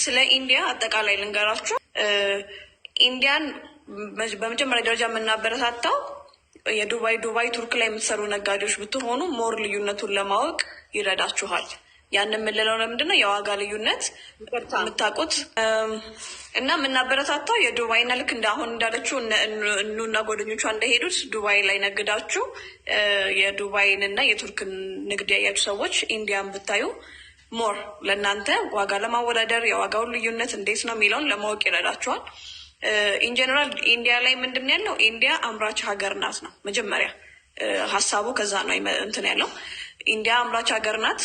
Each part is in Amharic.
ስለ ኢንዲያ አጠቃላይ ልንገራችሁ። ኢንዲያን በመጀመሪያ ደረጃ የምናበረታታው የዱባይ ዱባይ ቱርክ ላይ የምትሰሩ ነጋዴዎች ብትሆኑ more ልዩነቱን ለማወቅ ይረዳችኋል። ያን የምንለው ለምንድን ነው? የዋጋ ልዩነት የምታውቁት እና የምናበረታታው የዱባይና ልክ እንደ አሁን እንዳለችው እኑና ጓደኞቿ እንደሄዱት ዱባይ ላይ ነግዳችሁ የዱባይን እና የቱርክን ንግድ ያያችሁ ሰዎች ኢንዲያን ብታዩ more ለእናንተ ዋጋ ለማወዳደር የዋጋውን ልዩነት እንዴት ነው የሚለውን ለማወቅ ይረዳችኋል። In general ኢንዲያ ላይ ምንድን ያለው፣ ኢንዲያ አምራች ሀገር ናት ነው መጀመሪያ ሀሳቡ። ከዛ ነው እንትን ያለው፣ ኢንዲያ አምራች ሀገር ናት።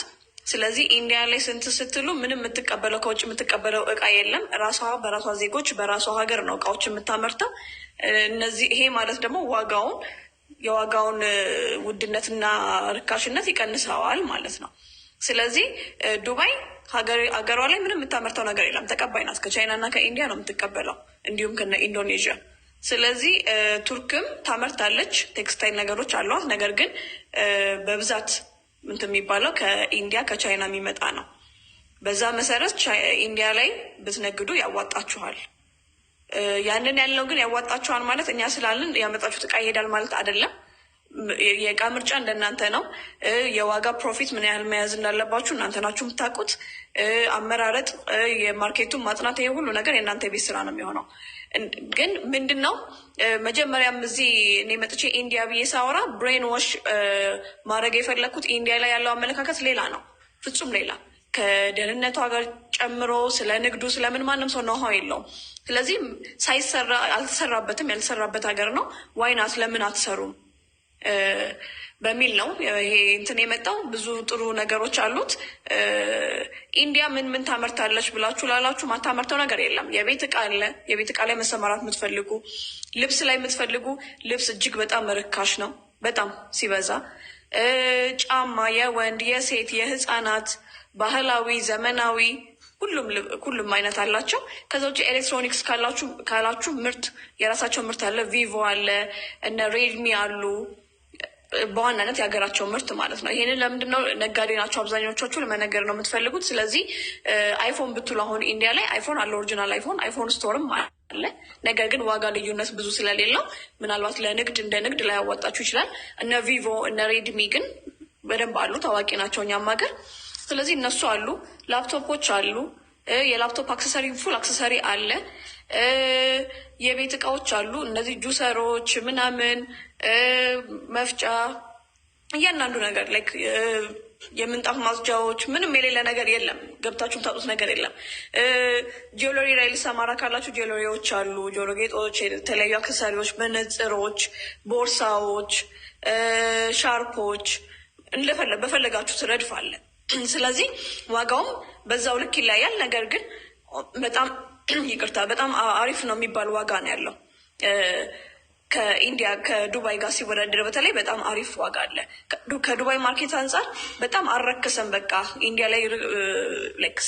ስለዚህ ኢንዲያ ላይ ስንት ስትሉ ምንም የምትቀበለው፣ ከውጭ የምትቀበለው እቃ የለም። ራሷ በራሷ ዜጎች በራሷ ሀገር ነው እቃዎች የምታመርተው። እነዚህ ይሄ ማለት ደግሞ የዋጋውን ውድነትና ርካሽነት ይቀንሰዋል ማለት ነው። ስለዚህ ዱባይ ሀገሯ ላይ ምንም የምታመርተው ነገር የለም። ተቀባይ ናት። ከቻይና እና ከኢንዲያ ነው የምትቀበለው፣ እንዲሁም ከነ ኢንዶኔዥያ። ስለዚህ ቱርክም ታመርታለች፣ ቴክስታይል ነገሮች አሏት። ነገር ግን በብዛት እንትን የሚባለው ከኢንዲያ ከቻይና የሚመጣ ነው። በዛ መሰረት ኢንዲያ ላይ ብትነግዱ ያዋጣችኋል። ያንን ያልነው ግን ያዋጣችኋል ማለት እኛ ስላልን ያመጣችሁት እቃ ይሄዳል ማለት አይደለም። የእቃ ምርጫ እንደናንተ ነው። የዋጋ profit ምን ያህል መያዝ እንዳለባችሁ እናንተ ናችሁ የምታውቁት። አመራረጥ፣ የ market ኡን ማጥናት፣ ይሄ ሁሉ ነገር የእናንተ የቤት ስራ ነው የሚሆነው። ግን ምንድን ነው፣ መጀመሪያም እዚህ እኔ መጥቼ ኢንዲያ ብዬ ሳወራ brainwash ማድረግ የፈለግኩት ኢንዲያ ላይ ያለው አመለካከት ሌላ ነው፣ ፍጹም ሌላ፣ ከደህንነቷ ጋር ጨምሮ ስለ ንግዱ ስለምን ማንም ሰው know-how የለውም። ስለዚህ ሳይሰራ አልተሰራበትም፣ ያልተሰራበት ሀገር ነው። Why not፣ ለምን አትሰሩም በሚል ነው ይሄ እንትን የመጣው። ብዙ ጥሩ ነገሮች አሉት። ኢንዲያ ምን ምን ታመርታለች ብላችሁ ላላችሁ ማታመርተው ነገር የለም። የቤት እቃ አለ። የቤት እቃ ላይ መሰማራት የምትፈልጉ፣ ልብስ ላይ የምትፈልጉ፣ ልብስ እጅግ በጣም ርካሽ ነው፣ በጣም ሲበዛ። ጫማ የወንድ፣ የሴት፣ የህፃናት፣ ባህላዊ፣ ዘመናዊ፣ ሁሉም አይነት አላቸው። ከዛ ውጭ ኤሌክትሮኒክስ ካላችሁ ምርት የራሳቸው ምርት አለ። ቪቮ አለ፣ እነ ሬድሚ አሉ። በዋናነት የሀገራቸው ምርት ማለት ነው። ይሄንን ለምንድን ነው፣ ነጋዴ ናቸው አብዛኞቻችሁ፣ ለመነገድ ነው የምትፈልጉት። ስለዚህ አይፎን ብትሉ አሁን ኢንዲያ ላይ አይፎን አለ፣ original አይፎን፣ አይፎን store ም አለ። ነገር ግን ዋጋ ልዩነት ብዙ ስለሌለው ምናልባት ለንግድ እንደ ንግድ ላያዋጣችሁ ይችላል። እነ ቪቮ እነ ሬድሚ ግን በደንብ አሉ፣ ታዋቂ ናቸው እኛም ሀገር። ስለዚህ እነሱ አሉ፣ ላፕቶፖች አሉ፣ የ laptop accessory፣ full accessory አለ። የቤት እቃዎች አሉ። እነዚህ juicer ኦች ምናምን፣ መፍጫ፣ እያንዳንዱ ነገር like የምንጣፍ ማጽጃዎች፣ ምንም የሌለ ነገር የለም። ገብታችሁ የምታጡት ነገር የለም። Jewelry ላይ ልሰማራ ካላችሁ jewelry ዎች አሉ፣ ጆሮ ጌጦች፣ የተለያዩ accessory ዎች፣ መነጽሮች፣ ቦርሳዎች፣ ሻርፖች፣ በፈለጋችሁት ረድፍ አለ። ስለዚህ ዋጋውም በዛው ልክ ይለያያል። ነገር ግን በጣም፣ ይቅርታ፣ በጣም አሪፍ ነው የሚባል ዋጋ ነው ያለው። ከኢንዲያ ከዱባይ ጋር ሲወዳደር በተለይ በጣም አሪፍ ዋጋ አለ። ከዱባይ market አንጻር በጣም አልረከሰም። በቃ ኢንዲያ ላይ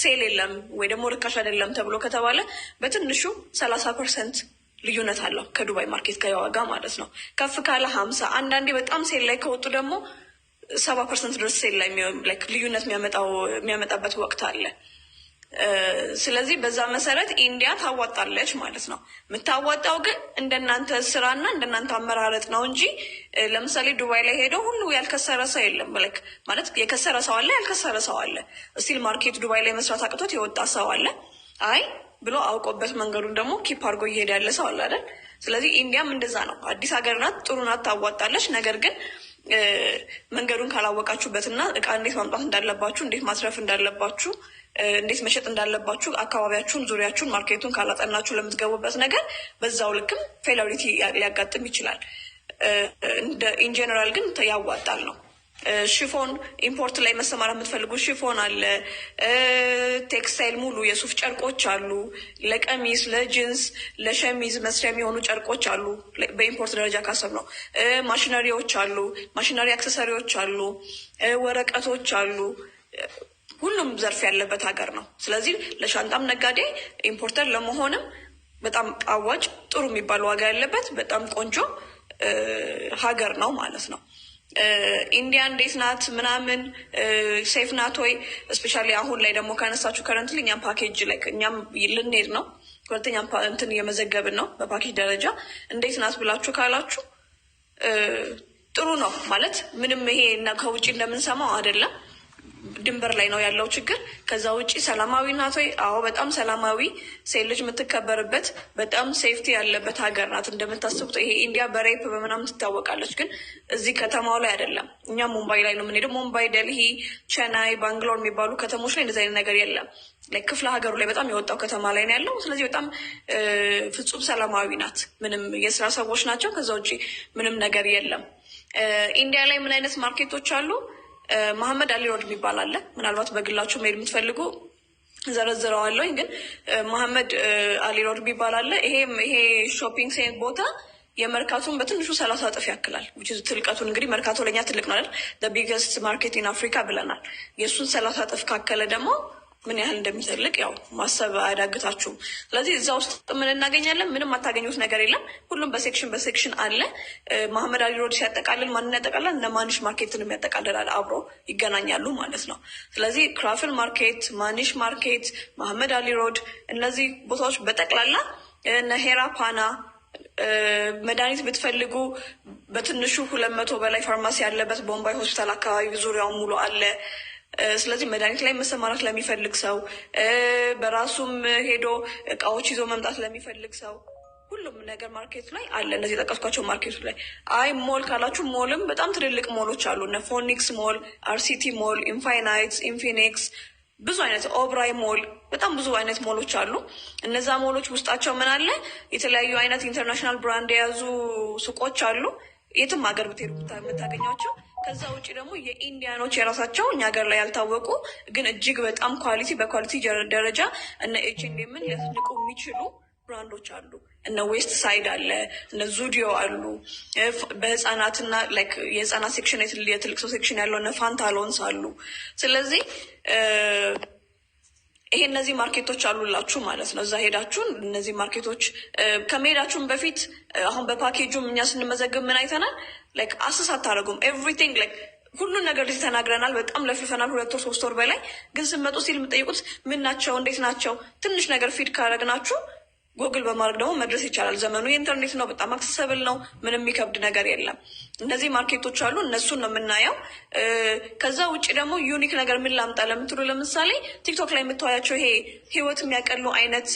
sale የለም ወይ ደግሞ ርካሽ አይደለም ተብሎ ከተባለ በትንሹ 30% ልዩነት አለው ከዱባይ market ጋር ዋጋ ማለት ነው። ከፍ ካለ 50፣ አንዳንዴ በጣም sale ላይ ከወጡ ደግሞ 70% ድረስ sale ላይ ልዩነት የሚያመጣበት ወቅት አለ። ስለዚህ በዛ መሰረት ኢንዲያ ታዋጣለች ማለት ነው። የምታዋጣው ግን እንደናንተ ስራና እንደናንተ አመራረጥ ነው እንጂ ለምሳሌ ዱባይ ላይ ሄደው ሁሉ ያልከሰረ ሰው የለም። Like ማለት የከሰረ ሰው አለ፣ ያልከሰረ ሰው አለ። Still market ዱባይ ላይ መስራት አቅቶት የወጣ ሰው አለ። አይ ብሎ አውቆበት መንገዱን ደግሞ keep አድርጎ እየሄደ ያለ ሰው አለ አይደል? ስለዚህ ኢንዲያም እንደዛ ነው። አዲስ ሀገር ናት፣ ጥሩ ናት፣ ታዋጣለች። ነገር ግን መንገዱን ካላወቃችሁበትና እቃ እንዴት ማምጣት እንዳለባችሁ፣ እንዴት ማትረፍ እንዳለባችሁ፣ እንዴት መሸጥ እንዳለባችሁ፣ አካባቢያችሁን፣ ዙሪያችሁን፣ market ኡን ካላጠናችሁ ለምትገቡበት ነገር በዛው ልክም failure ሊያጋጥም ይችላል። In general ግን ያዋጣል ነው። Chiffon import ላይ መሰማራት የምትፈልጉ chiffon አለ። ቴክስታይል ሙሉ የሱፍ ጨርቆች አሉ። ለቀሚስ፣ ለጅንስ፣ ለሸሚዝ መስሪያ የሚሆኑ ጨርቆች አሉ። በ import ደረጃ ካሰብነው ማሽነሪዎች አሉ። Machinery accessory ዎች አሉ። ወረቀቶች አሉ። ሁሉም ዘርፍ ያለበት ሀገር ነው። ስለዚህ ለሻንጣም ነጋዴ importer ለመሆንም በጣም አዋጭ፣ ጥሩ የሚባል ዋጋ ያለበት በጣም ቆንጆ ሀገር ነው ማለት ነው። ኢንዲያ እንዴት ናት ምናምን፣ safe ናት ወይ? Especially አሁን ላይ ደግሞ ካነሳችሁ currently እኛም ፓኬጅ ላይ እኛም ልንሄድ ነው። ሁለተኛ እንትን እየመዘገብን ነው በፓኬጅ ደረጃ። እንዴት ናት ብላችሁ ካላችሁ ጥሩ ነው ማለት ምንም ይሄ ከውጭ እንደምንሰማው አይደለም። ድንበር ላይ ነው ያለው ችግር። ከዛ ውጭ ሰላማዊ ናት ወይ? አዎ፣ በጣም ሰላማዊ፣ ሴት ልጅ የምትከበርበት፣ በጣም safety ያለበት ሀገር ናት። እንደምታስቡት ይሄ ኢንዲያ በ rape በምናምን ትታወቃለች፣ ግን እዚህ ከተማው ላይ አይደለም። እኛ ሙምባይ ላይ ነው የምንሄደው። ሙምባይ፣ ደልሂ፣ ቸናይ፣ ባንግሎር የሚባሉ ከተሞች ላይ እንደዚህ አይነት ነገር የለም። ክፍለ ሀገሩ ላይ በጣም የወጣው ከተማ ላይ ነው ያለው። ስለዚህ በጣም ፍጹም ሰላማዊ ናት። ምንም የስራ ሰዎች ናቸው። ከዛ ውጭ ምንም ነገር የለም። ኢንዲያ ላይ ምን አይነት market ኦች አሉ? መሐመድ አሊ ሮድ የሚባል አለ። ምናልባት በግላችሁ መሄድ የምትፈልጉ ዘረዝረዋለሁኝ። ግን መሐመድ አሊ ሮድ የሚባል አለ። ይሄ shopping center ቦታ የመርካቶን በትንሹ 30 እጥፍ ያክላል። ትልቀቱን እንግዲህ መርካቶ ለኛ ትልቅ ነው አይደል? Biggest market in Africa ብለናል። የእሱን 30 እጥፍ ካከለ ደግሞ ምን ያህል እንደሚተልቅ ያው ማሰብ አያዳግታችሁም። ስለዚህ እዛ ውስጥ ምን እናገኛለን? ምንም አታገኙት ነገር የለም። ሁሉም በ section በ section አለ። መሐመድ አሊ ሮድ ሲያጠቃልል ማንን ያጠቃልላል? እነ ማኒሽ market ንም ያጠቃልላል። አብሮ ይገናኛሉ ማለት ነው። ስለዚህ ክራፍል market፣ ማኒሽ market፣ መሐመድ አሊ ሮድ፣ እነዚህ ቦታዎች በጠቅላላ፣ እነ ሄራ ፓና፣ መድኃኒት ብትፈልጉ በትንሹ 200 በላይ ፋርማሲ ያለበት ቦምባይ ሆስፒታል አካባቢ ዙሪያውን ሙሉ አለ። ስለዚህ መድኃኒት ላይ መሰማራት ለሚፈልግ ሰው፣ በራሱም ሄዶ እቃዎች ይዞ መምጣት ለሚፈልግ ሰው ሁሉም ነገር market ኡ ላይ አለ። እነዚህ የጠቀስኳቸው market ኡ ላይ። አይ ሞል ካላችሁ ሞልም በጣም ትልልቅ ሞሎች አሉ። እነ ፎኒክስ ሞል፣ አርሲቲ ሞል፣ ኢንፋይናይት፣ ኢንፊኒክስ፣ ብዙ አይነት ኦብራይ ሞል፣ በጣም ብዙ አይነት ሞሎች አሉ። እነዛ ሞሎች ውስጣቸው ምን አለ? የተለያዩ አይነት international brand የያዙ ሱቆች አሉ። የትም ሀገር ብትሄዱ የምታገኟቸው። ከዛ ውጭ ደግሞ የ Indian ኦች የራሳቸው እኛ ሀገር ላይ ያልታወቁ ግን እጅግ በጣም quality በ quality ደረጃ እነ H&M ን ሊያስንቁ የሚችሉ brand ኦች አሉ። እነ ዌስት ሳይድ አለ፣ እነ ዙዲዮ አሉ። በህፃናትና like የህፃናት section፣ የትልቅ ሰው section ያለው እነ ፋንታሎንስ አሉ። ስለዚህ ይሄ እነዚህ market ኦች አሉላችሁ ማለት ነው። እዛ ሄዳችሁ እነዚህ market ኦች ከመሄዳችሁም በፊት አሁን በፓኬጁም እኛ ስንመዘግብ ምን አይተናል? Like assess አታደርጉም። Everything like ሁሉን ነገር ልጅ ተናግረናል። በጣም ለፍልፈናል 2 ወር 3 ወር በላይ። ግን ስመጡ ሲል የምጠይቁት ምን ናቸው፣ እንዴት ናቸው? ትንሽ ነገር feed ካደረግናችሁ ጎግል በማድረግ ደግሞ መድረስ ይቻላል። ዘመኑ የኢንተርኔት ነው። በጣም accessible ነው። ምንም የሚከብድ ነገር የለም። እነዚህ market ኦች አሉ። እነሱን ነው የምናየው። ከዛ ውጭ ደግሞ unique ነገር ምን ላምጣ ለምትሉ ለምሳሌ ቲክቶክ ላይ የምታያቸው ይሄ ህይወት የሚያቀሉ አይነት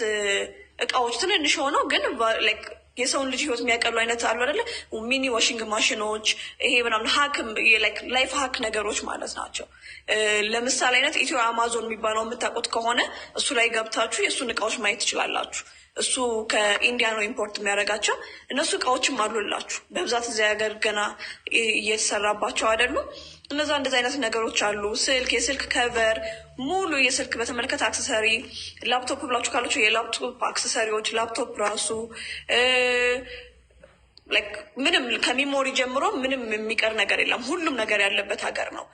እቃዎች፣ ትንንሽ ሆነው ግን like የሰውን ልጅ ህይወት የሚያቀሉ አይነት አሉ አይደለ? Mini washing machine ኦች ይሄ ምናምን hack life hack ነገሮች ማለት ናቸው። ለምሳሌ አይነት ኢትዮ አማዞን የሚባለው የምታውቁት ከሆነ እሱ ላይ ገብታችሁ የእሱን እቃዎች ማየት ትችላላችሁ። እሱ ከኢንዲያ ነው import የሚያደርጋቸው። እነሱ እቃዎችም አሉላችሁ። በብዛት እዚያ ሀገር ገና እየተሰራባቸው አይደሉም። እነዛ እንደዚህ አይነት ነገሮች አሉ። ስልክ፣ የስልክ cover፣ ሙሉ የስልክ በተመለከተ accessory፣ ላፕቶፕ ብላችሁ ካላችሁ የ laptop accessory ዎች፣ ላፕቶፕ ራሱ like ምንም ከ memory ጀምሮ ምንም የሚቀር ነገር የለም። ሁሉም ነገር ያለበት ሀገር ነው።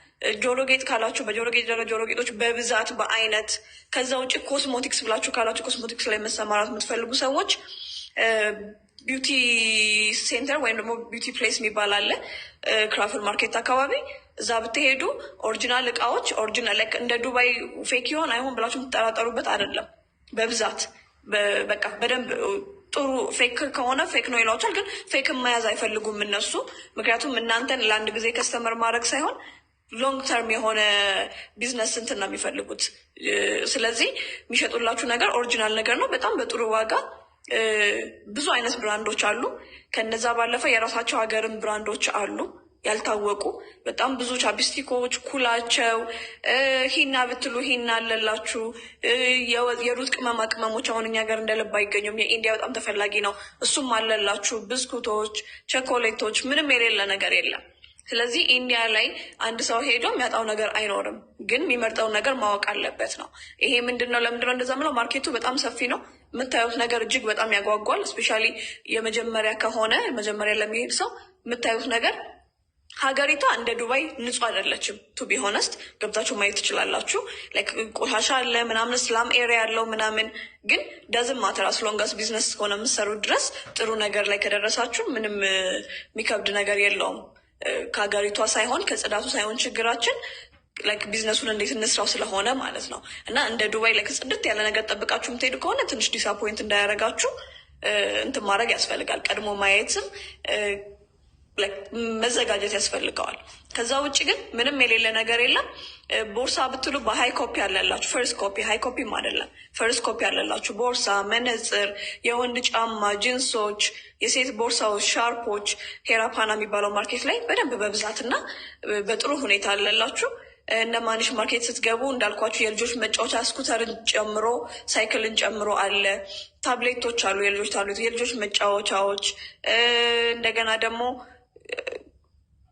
ጆሮ ጌጥ ካላችሁ በጆሮ ጌጥ ደረጃ ጆሮ ጌጦች በብዛት በአይነት። ከዛ ውጭ ኮስሞቲክስ ብላችሁ ካላችሁ ኮስሞቲክስ ላይ መሰማራት የምትፈልጉ ሰዎች beauty center ወይም ደግሞ beauty place የሚባል አለ ክራፍል market አካባቢ። እዛ ብትሄዱ original እቃዎች፣ original like እንደ ዱባይ fake ይሆን አይሆን ብላችሁ የምትጠራጠሩበት አይደለም። በብዛት በቃ በደንብ ጥሩ፣ fake ከሆነ fake ነው ይሏቸዋል። ግን fake መያዝ አይፈልጉም እነሱ። ምክንያቱም እናንተን ለአንድ ጊዜ customer ማድረግ ሳይሆን long term የሆነ ቢዝነስ እንትን ነው የሚፈልጉት። ስለዚህ የሚሸጡላችሁ ነገር original ነገር ነው፣ በጣም በጥሩ ዋጋ። ብዙ አይነት brand ኦች አሉ። ከነዛ ባለፈ የራሳቸው ሀገርም brand ኦች አሉ ያልታወቁ፣ በጣም ብዙ chapstick ኦች፣ ኩላቸው፣ ሂና ብትሉ ሂና አለላችሁ። የሩዝ ቅመማ ቅመሞች አሁን እኛ ሀገር እንደልብ አይገኙም። የኢንዲያ በጣም ተፈላጊ ነው፣ እሱም አለላችሁ። ብስኩቶች፣ ቸኮሌቶች፣ ምንም የሌለ ነገር የለም። ስለዚህ ኢንዲያ ላይ አንድ ሰው ሄዶ የሚያጣው ነገር አይኖርም፣ ግን የሚመርጠውን ነገር ማወቅ አለበት ነው። ይሄ ምንድን ነው? ለምንድነው እንደዛ ምለው? Market ኡ በጣም ሰፊ ነው። የምታዩት ነገር እጅግ በጣም ያጓጓል። Especially የመጀመሪያ ከሆነ፣ መጀመሪያ ለሚሄድ ሰው የምታዩት ነገር ሀገሪቷ እንደ ዱባይ ንጹህ አይደለችም። To be honest ገብታችሁ ማየት ትችላላችሁ። Like ቆሻሻ አለ ምናምን፣ slum area ያለው ምናምን፣ ግን doesn't matter፣ as long as business እስከሆነ የምትሰሩት ድረስ ጥሩ ነገር ላይ ከደረሳችሁ ምንም የሚከብድ ነገር የለውም። ከሀገሪቷ ሳይሆን፣ ከጽዳቱ ሳይሆን ችግራችን like ቢዝነሱን እንዴት እንስራው ስለሆነ ማለት ነው። እና እንደ ዱባይ like ጽድት ያለ ነገር ጠብቃችሁ የምትሄዱ ከሆነ ትንሽ disappoint እንዳያደርጋችሁ እንትን ማድረግ ያስፈልጋል። ቀድሞ ማየትም like መዘጋጀት ያስፈልገዋል። ከዛ ውጭ ግን ምንም የሌለ ነገር የለም። ቦርሳ ብትሉ በ high copy አለላችሁ። First copy፣ high copy ም አይደለም፣ first copy አለላችሁ። ቦርሳ፣ መነጽር፣ የወንድ ጫማ፣ ጂንሶች፣ የሴት ቦርሳዎች፣ ሻርፖች ሄራፓና የሚባለው market ላይ በደንብ በብዛትና በጥሩ ሁኔታ አለላችሁ። እነ ማኒሽ market ስትገቡ እንዳልኳችሁ የልጆች መጫወቻ scooter ን ጨምሮ፣ ሳይክልን ጨምሮ አለ። ታብሌቶች አሉ፣ የልጆች ታብሌቶች፣ የልጆች መጫወቻዎች፣ እንደገና ደግሞ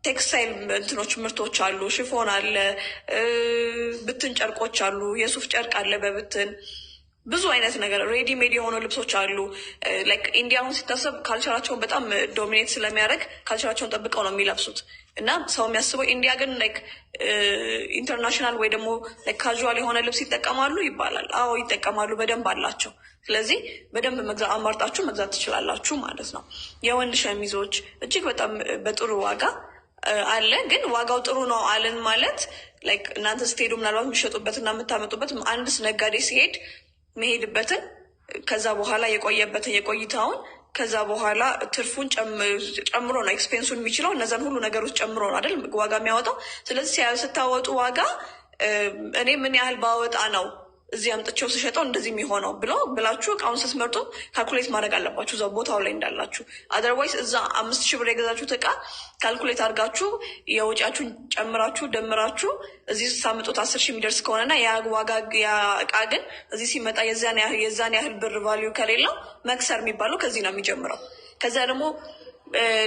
ቴክስታይል እንትኖች ምርቶች አሉ። Chiffon አለ፣ ብትን ጨርቆች አሉ፣ የሱፍ ጨርቅ አለ በብትን፣ ብዙ አይነት ነገር፣ ready made የሆኑ ልብሶች አሉ። Like ኢንዲያ አሁን ሲታሰብ culture ኣቸውን በጣም dominate ስለሚያደርግ culture ኣቸውን ጠብቀው ነው የሚለብሱት። እና ሰው የሚያስበው ኢንዲያ ግን like international ወይ ደግሞ casual የሆነ ልብስ ይጠቀማሉ ይባላል። አዎ ይጠቀማሉ፣ በደንብ አላቸው። ስለዚህ በደንብ መግዛት፣ አማርጣችሁ መግዛት ትችላላችሁ ማለት ነው። የወንድ ሸሚዞች እጅግ በጣም በጥሩ ዋጋ አለ። ግን ዋጋው ጥሩ ነው አልን ማለት like እናንተ ስትሄዱ ምናልባት የሚሸጡበትና የምታመጡበት፣ አንድ ነጋዴ ሲሄድ መሄድበትን፣ ከዛ በኋላ የቆየበትን የቆይታውን፣ ከዛ በኋላ ትርፉን ጨምሮ ነው expense ኡን የሚችለው። እነዛን ሁሉ ነገሮች ጨምሮ ነው አይደል ዋጋ የሚያወጣው። ስለዚህ ስታወጡ ዋጋ እኔ ምን ያህል ባወጣ ነው እዚህ አምጥቼው ስሸጠው እንደዚህ የሚሆነው ብሎ ብላችሁ እቃውን ስትመርጡ calculate ማድረግ አለባችሁ እዛው ቦታው ላይ እንዳላችሁ። Otherwise እዛ 5,000 ብር የገዛችሁት እቃ calculate አድርጋችሁ የወጪያችሁን ጨምራችሁ ደምራችሁ እዚህ ስታመጡት 10,000 የሚደርስ ከሆነና ያ ዋጋ ያ እቃ ግን እዚህ ሲመጣ የዛን ያህል ብር value ከሌለው መክሰር የሚባለው ከዚህ ነው የሚጀምረው። ከዛ ደግሞ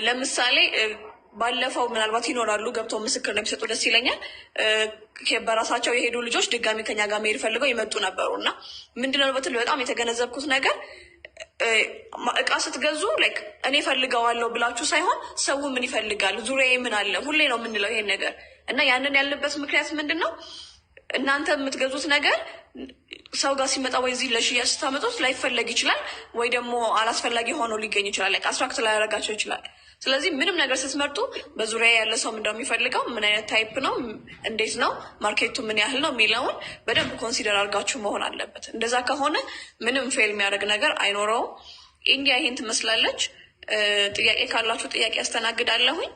ለምሳሌ ባለፈው ምናልባት ይኖራሉ፣ ገብተው ምስክር ነው የሚሰጡ ደስ ይለኛል። በራሳቸው የሄዱ ልጆች ድጋሚ ከኛ ጋር መሄድ ፈልገው የመጡ ነበሩ። እና ምንድነው በትል በጣም የተገነዘብኩት ነገር፣ እቃ ስትገዙ like እኔ ፈልገዋለሁ ብላችሁ ሳይሆን ሰው ምን ይፈልጋል፣ ዙሪያዬ ምን አለ፣ ሁሌ ነው የምንለው ይሄን ነገር። እና ያንን ያልንበት ምክንያት ምንድን ነው? እናንተ የምትገዙት ነገር ሰው ጋር ሲመጣ ወይ እዚህ ለሽያጭ ስታመጡት ላይፈለግ ይችላል፣ ወይ ደግሞ አላስፈላጊ ሆኖ ሊገኝ ይችላል። Attract ላያደርጋቸው ይችላል። ስለዚህ ምንም ነገር ስትመርጡ በዙሪያ ያለ ሰው ምንድነው የሚፈልገው፣ ምን አይነት type ነው፣ እንዴት ነው፣ market ኡ ምን ያህል ነው የሚለውን በደንብ consider አድርጋችሁ መሆን አለበት። እንደዛ ከሆነ ምንም fail የሚያደርግ ነገር አይኖረውም። ኢንዲያ ይሄን ትመስላለች። ጥያቄ ካላችሁ ጥያቄ ያስተናግዳለሁኝ።